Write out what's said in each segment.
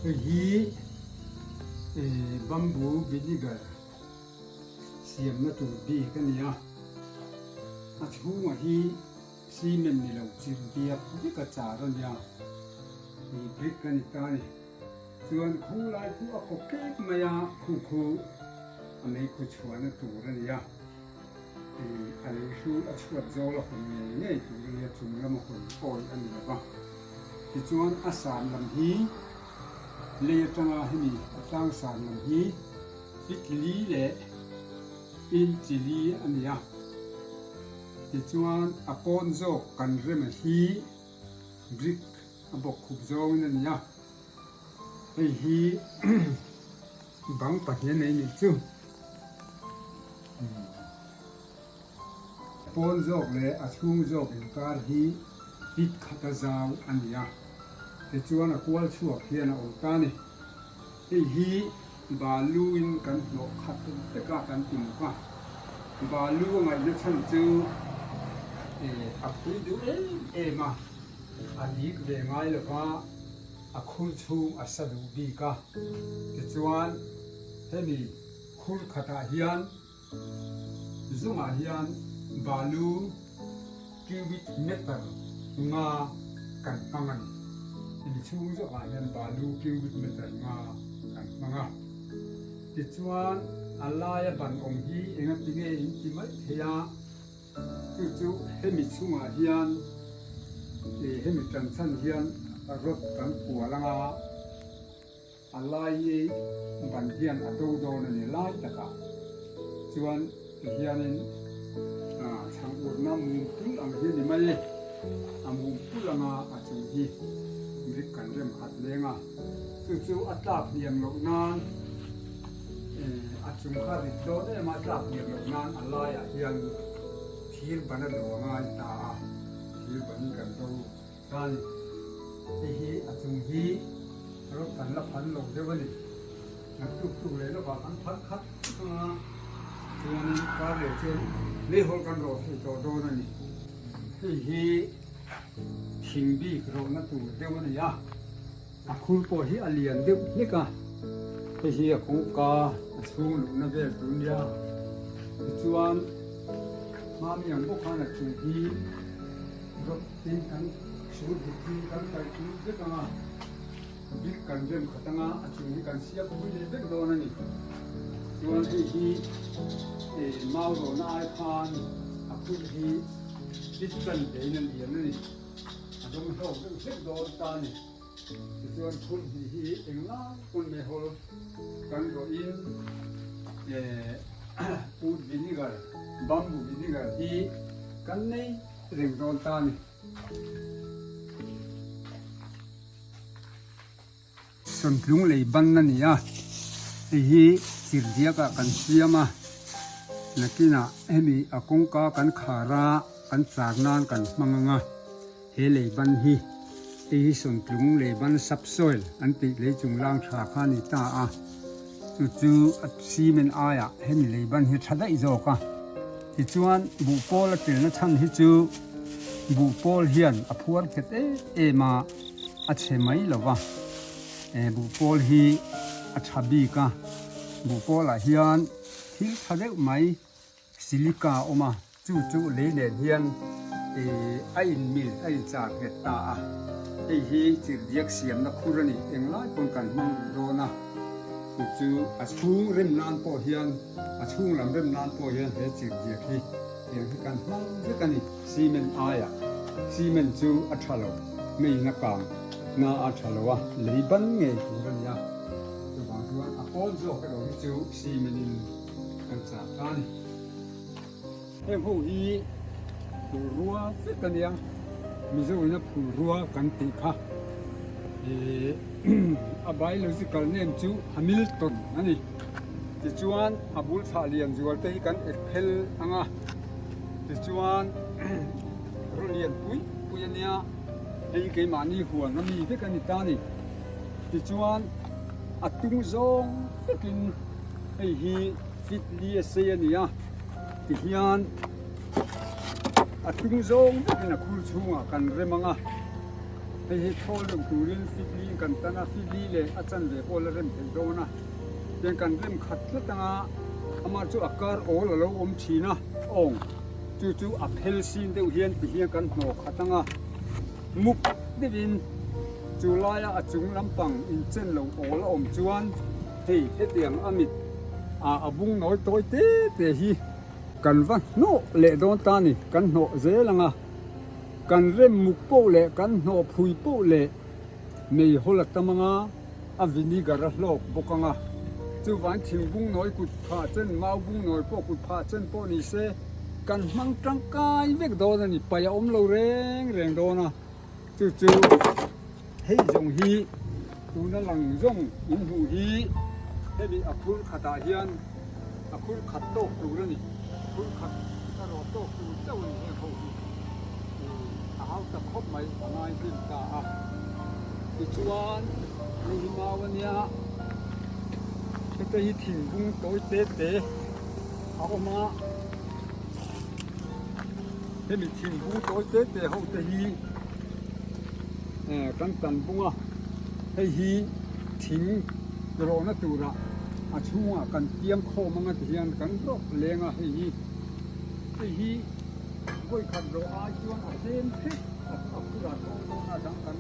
Hei hi bamboo vinegar siamna tur bik a ni a, a chhungah hi cement ni lo chirh diak vek a char a nia, brick a ni ta a ni. Chuan khu lai chu a kaw kek mai a, khu khu a meikhu chhuahna tur a ni a, a lei hrul a chhuat zawl a hawn ngei ngei tur a nia, chung lama hawn awi a ni lo va. Tichuan a san lam hi lei atanga hemi a tlang san lam hi feet li leh inch li a ni a, tichuan a pawn zawk kan rema hi brick a bawk khup zawngin a ni a, hei hi bang pahnih a nei nih chu. Pawn zawk leh a chhung zawk inkar hi feet khata zau a ni a, tichuan a kual chhuak hian a awm ta a ni. Hei hi balu in kan hnawh khat vek a kan ti mawk a, balu a ngaihna chhan chu a phui duh em em a, a dik ve ngai lo va, a khur chhung a sa duh bik a, tichuan hemi khur khatah hian Zungah hian balu cubic meter nga kan hmang a ni. Hemi chhung zawkah hian balu cubic meter nga kan hmang a. Tichuan a laia ban awm hi engati nge in ti mai thei a, chu chu hemi chhungah hian hemi tanchhan hian rod kan kual anga, A lai hi ban hian a do dawn a ni lai takah chuan tihianin chhang urna mum pul ang hi a ni mai e, a mum pul anga a chung hi brick kan rem khat leng a, chu chu a tlak hniam loh nan a chung kha rit dawn em a, a tlak hniam loh nan a laiah hian thir ban a do a ngai ta a, thir ban kan do. Chuan hei hi a chung hi rawt kan la phan lo deuh a ni. Naktuk tuk leh lawkah kan phan khat vek ang a, chuanin kar leh chuan leihawl kan rawh thei tawh dawn a ni. Hei hi thing bik rawhna tur deuh a ni a, a khur pawh hi a lian deuh hlek a, hei hi a kawngka a chhung luhna vel tur nia. Tichuan hmami ang bawk khan a chung hi rawt Tin, kan hrul dik hi kan kaih ṭul vek ang a, bik kan rem khat ang a, a chung hi kan siam pui leh vek dawn a ni. Chuan hei hi mau rawhna ai khan a phurh hi bik chan vein a lian a ni. A dawng hlawk deuh hlek dawn ta a ni. Tichuan phurh hnih hi englai pawn meihawl kan rawhin wood vinegar, bamboo vinegar hi kan nei. Reng dawn ta a ni. Sawntlung lei ban a ni a, hei hi chirhdiak ah kan siam a, nakinah hemi a kawngka kan khar a, kan char nan kan hmang ang a, he lei ban hi hei hi sawntlung lei ban subsoil an tih lei chung lang tha kha a ni ta a. Chu chu a cement aiah hemi lei ban hi tha daih zawk a. Tichuan buhpawl a telna chhan hi chu buhpawl hian a phuar nghet em em a, a chhe mai lo va. Buhpawl hi a tha bik a, buhpawlah hian thil tha deuh mai Silica a awm a, chu chu lei nen hian a inmil, a inchar nghet ta a. Hei hi chirhdiak siamna khur a ni, englai pawn kan hmang duh dawn a, chu chu a chhung rem nan pawh hian, a chhung lam rem nan pawh hian he chirhdiak hi tiang hi kan hmang vek a ni. Cement aiah cement chu a tha lo, meiin a kang na a tha lo a, lei ban ngei tur a ni a, chuvang chuan a pawn zawk erawh hi chu cement in Kan chah ta a ni. Heng ho hi phulrua vek a nia, Mizo ina phulrua kan tih kha ih a biological name chu Hamilton a ni. Tichuan a bul chhah lian zual te hi kan ek phel ang a, tichuan raw lian pui pui a nia, hei hi keimahni huan a mi vek a ni ta a ni. Tichuan a tung zawng vekin. Hei hi fit li a sei a ni a, tihian a tung zawng vekin a khur chhungah kan rem ang a. Hei hi thawl deuh turin feet li in kan tan a, feet li leh a chanve pawh la rem theih dawn a. Tiang kan rem khat tlat anga amah chu a kar awl a lo awm thin a, awng chu chu a phel sin deuh hian ti hian kan hnawh khat anga muk deuhin chu laia a chung lampang inchen lo awl a awm chuan hei hetiang a mit ah a bung nawi tawi te te hi kan va hnawh leh dawn ta a ni, kan hnawh zel anga kan rem muk poh leh kan hnawh phui poh leh meihawl a tam anga a vinegar a hlawk bawk anga chuvang thingbung nawi kut phah chen mau bung nawi pawh kut phah chen pawh ni se kan hmang tangkai vek dawn a ni paih a awm lo reng reng dawn a chu chu hei zawng hi tuna lang zawng in hmuh hi hemi a phur khatah hian a phur khat tawk tur a ni phur khat erawh tawk tur chauh a ni heng ho hi a hau ta khawp mai a ngai hlim ta a tichuan hei hi mau a nia heta hi thingbung tawi te te a awm a hemi thingbung tawi te te ho te hi kan tan bung a hei hi thing rawhna turah a chhungah kan tiang khawm anga ti hian kan rawh leng a hei hi hei hi vawi khat rawh ai chuan a tlem hret a a phurah tawng dawn a dang kan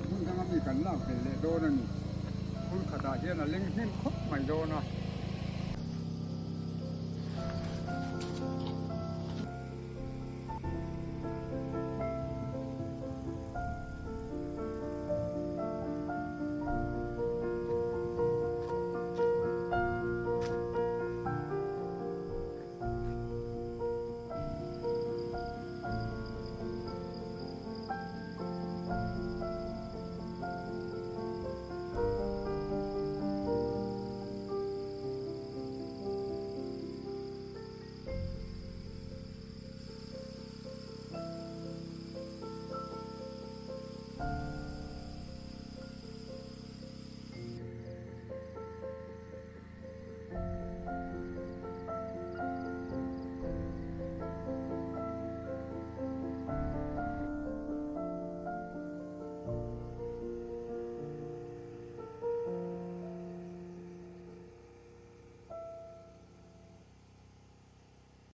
hmun danga mi kan lak ve leh dawn a ni phur khatah hian a leng hnem khawp mai dawn a.